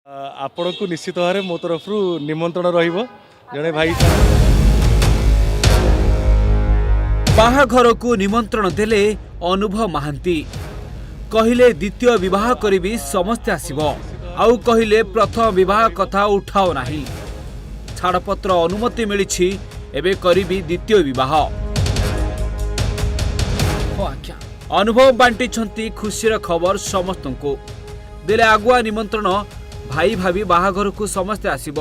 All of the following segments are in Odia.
ଆପଣଙ୍କୁ ନିଶ୍ଚିତ ଭାବରେ ମୋ ତରଫରୁ ନିମନ୍ତ୍ରଣ ରହିବ ଜଣେ ଭାଇ। ବାହାଘରକୁ ନିମନ୍ତ୍ରଣ ଦେଲେ ଅନୁଭବ ମହାନ୍ତି। କହିଲେ, ଦ୍ୱିତୀୟ ବିବାହ କରିବି, ସମସ୍ତେ ଆସିବ। ଆଉ କହିଲେ, ପ୍ରଥମ ବିବାହ କଥା ଉଠାଅ ନାହିଁ। ଛାଡ଼ପତ୍ର ଅନୁମତି ମିଳିଛି, ଏବେ କରିବି ଦ୍ୱିତୀୟ ବିବାହ। ହଁ ଆଜ୍ଞା, ଅନୁଭବ ବାଣ୍ଟିଛନ୍ତି ଖୁସିର ଖବର ସମସ୍ତଙ୍କୁ। ଦେଲେ ଆଗୁଆ ନିମନ୍ତ୍ରଣ, ଭାଇ ଭାବି ବାହାଘରକୁ ସମସ୍ତେ ଆସିବ।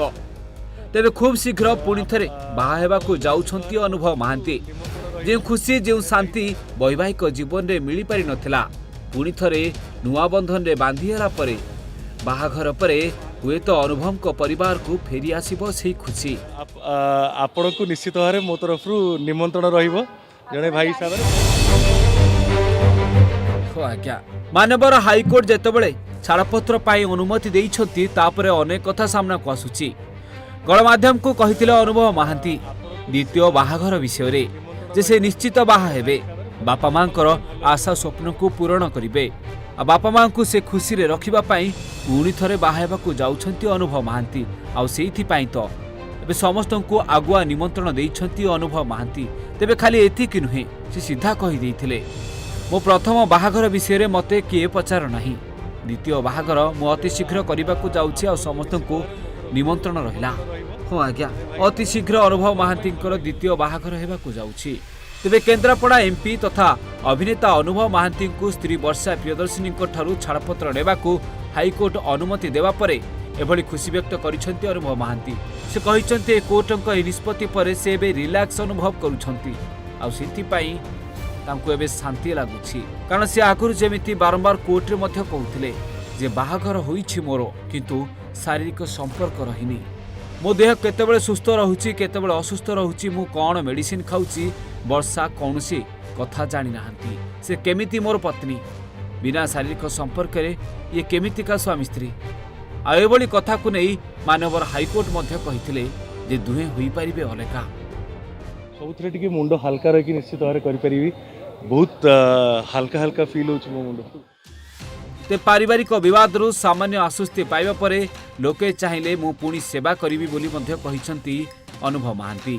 ତେବେ ଖୁବ୍ ଶୀଘ୍ର ପୁଣି ଥରେ ବାହା ହେବାକୁ ଯାଉଛନ୍ତି ଅନୁଭବ ମହାନ୍ତି। ଯେଉଁ ଖୁସି, ଯେଉଁ ଶାନ୍ତି ବୈବାହିକ ଜୀବନରେ ମିଳିପାରି ନଥିଲା, ପୁଣି ଥରେ ନୂଆ ବନ୍ଧନରେ ବାନ୍ଧି ହେଲା ପରେ, ବାହାଘର ପରେ ହୁଏତ ଅନୁଭବଙ୍କ ପରିବାରକୁ ଫେରି ଆସିବ ସେଇ ଖୁସି। ଆପଣଙ୍କୁ ନିଶ୍ଚିତ ଭାବରେ ମୋ ତରଫରୁ ନିମନ୍ତ୍ରଣ ରହିବ ଜଣେ ଭାଇ ହିସାବରେ। ହଁ ଆଜ୍ଞା, ମାନ୍ୟବର ହାଇକୋର୍ଟ ଯେତେବେଳେ ଛାଡ଼ପତ୍ର ପାଇଁ ଅନୁମତି ଦେଇଛନ୍ତି, ତାପରେ ଅନେକ କଥା ସାମ୍ନାକୁ ଆସୁଛି। ଗଣମାଧ୍ୟମକୁ କହିଥିଲେ ଅନୁଭବ ମହାନ୍ତି ଦ୍ୱିତୀୟ ବାହାଘର ବିଷୟରେ ଯେ ସେ ନିଶ୍ଚିତ ବାହା ହେବେ, ବାପା ମାଙ୍କର ଆଶା ସ୍ୱପ୍ନକୁ ପୂରଣ କରିବେ। ଆଉ ବାପା ମାଙ୍କୁ ସେ ଖୁସିରେ ରଖିବା ପାଇଁ ପୁଣି ଥରେ ବାହା ହେବାକୁ ଯାଉଛନ୍ତି ଅନୁଭବ ମହାନ୍ତି। ଆଉ ସେଇଥିପାଇଁ ତ ଏବେ ସମସ୍ତଙ୍କୁ ଆଗୁଆ ନିମନ୍ତ୍ରଣ ଦେଇଛନ୍ତି ଅନୁଭବ ମହାନ୍ତି। ତେବେ ଖାଲି ଏତିକି ନୁହେଁ, ସେ ସିଧା କହିଦେଇଥିଲେ, ମୋ ପ୍ରଥମ ବାହାଘର ବିଷୟରେ ମୋତେ କିଏ ପଚାର ନାହିଁ। ଦ୍ୱିତୀୟ ବାହାଘର ମୁଁ ଅତି ଶୀଘ୍ର କରିବାକୁ ଯାଉଛି ଆଉ ସମସ୍ତଙ୍କୁ ନିମନ୍ତ୍ରଣ ରହିଲା। ହଁ ଆଜ୍ଞା, ଅତି ଶୀଘ୍ର ଅନୁଭବ ମହାନ୍ତିଙ୍କର ଦ୍ୱିତୀୟ ବାହାଘର ହେବାକୁ ଯାଉଛି। ତେବେ କେନ୍ଦ୍ରାପଡ଼ା ଏମ୍ପି ତଥା ଅଭିନେତା ଅନୁଭବ ମହାନ୍ତିଙ୍କୁ ସ୍ତ୍ରୀ ବର୍ଷା ପ୍ରିୟଦର୍ଶିନୀଙ୍କ ଠାରୁ ଛାଡ଼ପତ୍ର ନେବାକୁ ହାଇକୋର୍ଟ ଅନୁମତି ଦେବା ପରେ ଏଭଳି ଖୁସି ବ୍ୟକ୍ତ କରିଛନ୍ତି ଅନୁଭବ ମହାନ୍ତି। ସେ କହିଛନ୍ତି, ଏ କୋର୍ଟଙ୍କ ଏହି ନିଷ୍ପତ୍ତି ପରେ ସେ ଏବେ ରିଲାକ୍ସ ଅନୁଭବ କରୁଛନ୍ତି ଆଉ ସେଥିପାଇଁ ତାଙ୍କୁ ଏବେ ଶାନ୍ତି ଲାଗୁଛି। କାରଣ ସେ ଆଗରୁ ଯେମିତି ବାରମ୍ବାର କୋର୍ଟରେ ମଧ୍ୟ କହୁଥିଲେ ଯେ ବାହାଘର ହୋଇଛି ମୋର, କିନ୍ତୁ ଶାରୀରିକ ସମ୍ପର୍କ ରହିନି। ମୋ ଦେହ କେତେବେଳେ ସୁସ୍ଥ ରହୁଛି, କେତେବେଳେ ଅସୁସ୍ଥ ରହୁଛି, ମୁଁ କ'ଣ ମେଡିସିନ ଖାଉଛି, ବର୍ଷା କୌଣସି କଥା ଜାଣିନାହାନ୍ତି। ସେ କେମିତି ମୋର ପତ୍ନୀ? ବିନା ଶାରୀରିକ ସମ୍ପର୍କରେ ଇଏ କେମିତିକା ସ୍ୱାମୀ ସ୍ତ୍ରୀ? ଆଉ ଏଭଳି କଥାକୁ ନେଇ ମାନ୍ୟବର ହାଇକୋର୍ଟ ମଧ୍ୟ କହିଥିଲେ ଯେ ଦୁହେଁ ହୋଇପାରିବେ ଅଲଗା। ସବୁଥିରେ ଟିକେ ମୁଣ୍ଡ ହାଲକା ରହିକି ନିଶ୍ଚିତ ଭାବରେ କରିପାରିବି। ବହୁତ ହାଲକା ହାଲକା ଫିଲ୍ ହେଉଛି ମୋ ମୁଣ୍ଡ। ତେବେ ପାରିବାରିକ ବିବାଦରୁ ସାମାନ୍ୟ ଆଶ୍ୱସ୍ତି ପାଇବା ପରେ ଲୋକେ ଚାହିଁଲେ ମୁଁ ପୁଣି ସେବା କରିବି ବୋଲି ମଧ୍ୟ କହିଛନ୍ତି ଅନୁଭବ ମହାନ୍ତି।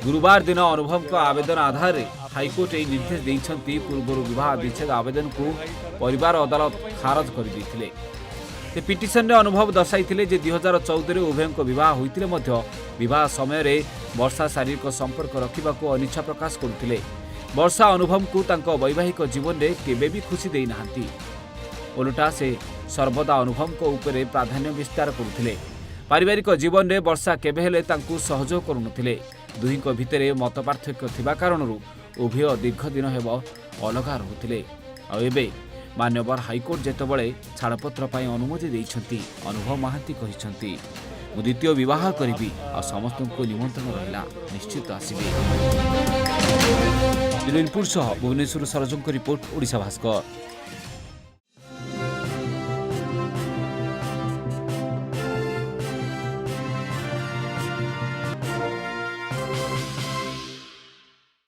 ଗୁରୁବାର ଦିନ ଅନୁଭବଙ୍କ ଆବେଦନ ଆଧାରରେ ହାଇକୋର୍ଟ ଏହି ନିର୍ଦ୍ଦେଶ ଦେଇଛନ୍ତି। ପୂର୍ବରୁ ବିବାହ ବିଚ୍ଛେଦ ଆବେଦନକୁ ପରିବାର ଅଦାଲତ ଖାରଜ କରିଦେଇଥିଲେ। ସେ ପିଟିସନରେ ଅନୁଭବ ଦର୍ଶାଇଥିଲେ ଯେ 2014ରେ ଉଭୟଙ୍କ ବିବାହ ହୋଇଥିଲେ ମଧ୍ୟ ବିବାହ ସମୟରେ ବର୍ଷା ଶାରୀରିକ ସମ୍ପର୍କ ରଖିବାକୁ ଅନିଚ୍ଛା ପ୍ରକାଶ କରୁଥିଲେ। ବର୍ଷା ଅନୁଭବଙ୍କୁ ତାଙ୍କ ବୈବାହିକ ଜୀବନରେ କେବେ ବି ଖୁସି ଦେଇନାହାନ୍ତି। ଓଲଟା ସେ ସର୍ବଦା ଅନୁଭବଙ୍କ ଉପରେ ପ୍ରାଧାନ୍ୟ ବିସ୍ତାର କରୁଥିଲେ। ପାରିବାରିକ ଜୀବନରେ ବର୍ଷା କେବେ ହେଲେ ତାଙ୍କୁ ସହଯୋଗ କରୁନଥିଲେ। ଦୁହିଁଙ୍କ ଭିତରେ ମତପାର୍ଥକ୍ୟ ଥିବା କାରଣରୁ ଉଭୟ ଦୀର୍ଘ ଦିନ ହେବ ଅଲଗା ରହୁଥିଲେ। ଆଉ ଏବେ ମାନ୍ୟବର ହାଇକୋର୍ଟ ଯେତେବେଳେ ଛାଡ଼ପତ୍ର ପାଇଁ ଅନୁମତି ଦେଇଛନ୍ତି, ଅନୁଭବ ମହାନ୍ତି କହିଛନ୍ତି, ମୁଁ ଦ୍ୱିତୀୟ ବିବାହ କରିବି ଆଉ ସମସ୍ତଙ୍କୁ ନିମନ୍ତ୍ରଣ ରହିଲା, ନିଶ୍ଚିତ ଆସିବେ। ଇନପୁଟ ସହ ଭୁବନେଶ୍ୱର ସରୋଜଙ୍କ ରିପୋର୍ଟ, ଓଡ଼ିଶା ଭାସ୍କର।